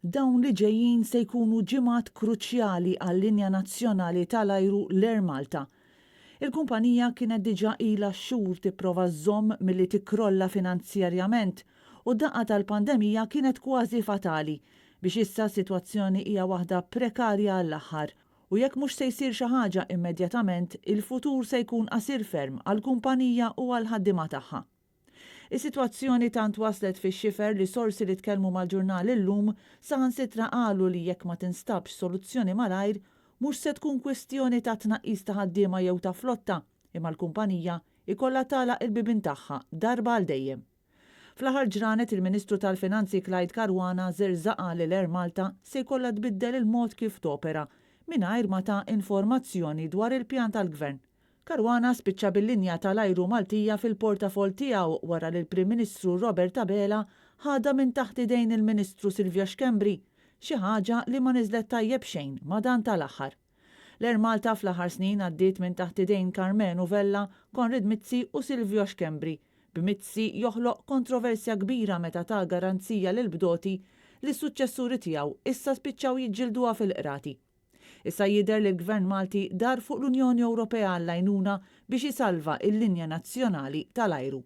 Dawn li ġejjin se jkunu ġimgħat kruċjali għal-linja nazzjonali tal-ajru l-Air Malta. Il-kumpanija kienet diġà ilha x-xhur tipprova żżomm milli tikkrolla finanzjarjament u d-daqqa tal-pandemija kienet kważi fatali biex issa s-sitwazzjoni hija waħda prekarja għall-aħħar u jekk mhux se jsir xi ħaġa immedjatament il-futur se jkun qasir ferm għall-kumpanija u għall-ħaddiema tagħha. Is-sitwazzjoni tant waslet fix-xifer li sorsi li tkellmu mal-ġurnal Illum saħansitra qalu li jekk ma tinstabx soluzzjoni malajr, mhux se tkun kwistjoni ta' tnaqqis ta' ħaddiema jew ta' flotta, imma l-kumpanija jkollha tagħlaq il-bibien tagħha darba għal dejjem. Fl-aħħar ġranet il-Ministru tal-Finanzi Clyde Caruana żerżaqha li l-Air Malta se jkollha tbiddel il-mod kif topera mingħajr ma ta informazzjoni dwar il-pjan tal-Gvern. Caruana spiċċa bil-linja tal-ajru Maltija fil-portafoll tiegħu wara li l-Prim Ministru Robert Abela ħadha minn taħt idejn il-Ministru Silvio Schembri, xi ħaġa li ma niżlet tajjeb xejn ma' dan tal-aħħar. L-Air Malta fl-aħħar snin għaddiet minn taħt idejn Karmenu Vella, Konrad Mizzi u Silvio Schembri, b'Mizzi joħloq kontroversja kbira meta ta garanzija lill-bdoti li s-suċċessuri tiegħu issa spiċċaw jiġġilduha fil-qrati. Issa jidher li l-Gvern Malti dar fuq l-Unjoni Ewropea għall-għajnuna biex isalva l-linja nazzjonali tal-ajru.